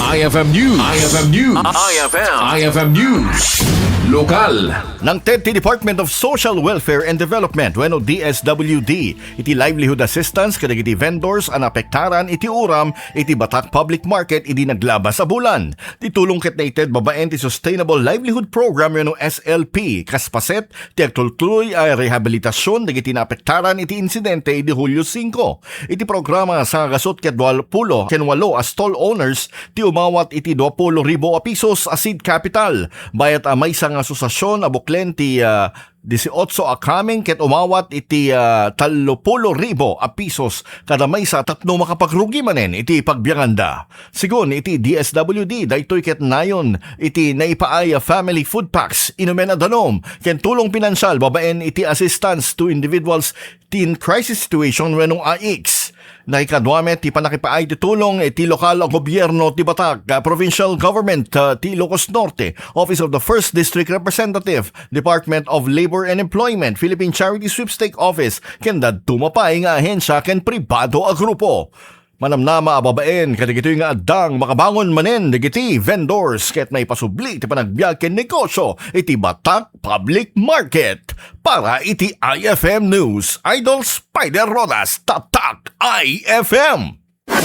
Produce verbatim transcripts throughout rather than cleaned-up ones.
I F M News. I F M News. I F M. I F M News. Lokal. Nangted ti Department of Social Welfare and Development wenno D S W D iti livelihood assistance kadagiti vendors a naapektaran iti uram iti Batak Public Market idi naglabas a bulan. Ti tulong ket naited babaen ti Sustainable Livelihood Program wenno S L P kas paset ti agtultuloy a rehabilitasyon dagiti naapektaran iti insidente idi Hulyo singko. Iti programa, sangagasut ket duapulo ken walo a stall owners ti umawat iti duapulo ribu a pisos a seed capital. Bayat a maysa nga asosiasyon a buklen ti, ah, disiotso a kameng ket umawat iti, ah, tallopulo ribu a pisos kada maysa tapno makapagrugi manen iti pagbianganda. Sigun iti D S W D, daytoy ket nayon iti naipaay a family food packs, inumen a danum, ken tulong pinansial babaen iti assistance to individuals in crisis situation wenno A I C S. Nakadua met ti pannakipaay ti tulong iti lokal a gobierno ti Batak, ah, Provincial Government, ah, ti Ilocos Norte, Office of the First District Representative, Department of Labor and Employment, Philippine Charity Sweepstake Office, ken dadduma pay nga ahensya ken pribado a grupo. Manamnama a babaen kadagitoy nga addang makabangon manen dagiti vendors ket maipasubli ti panagbiag ken negosyo iti Batak Public Market. Para iti I F M News, Idol Spider Rodas, Tatak I F M.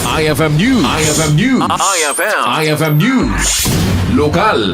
I F M News. I F M News. I F M. I F M News. Lokal.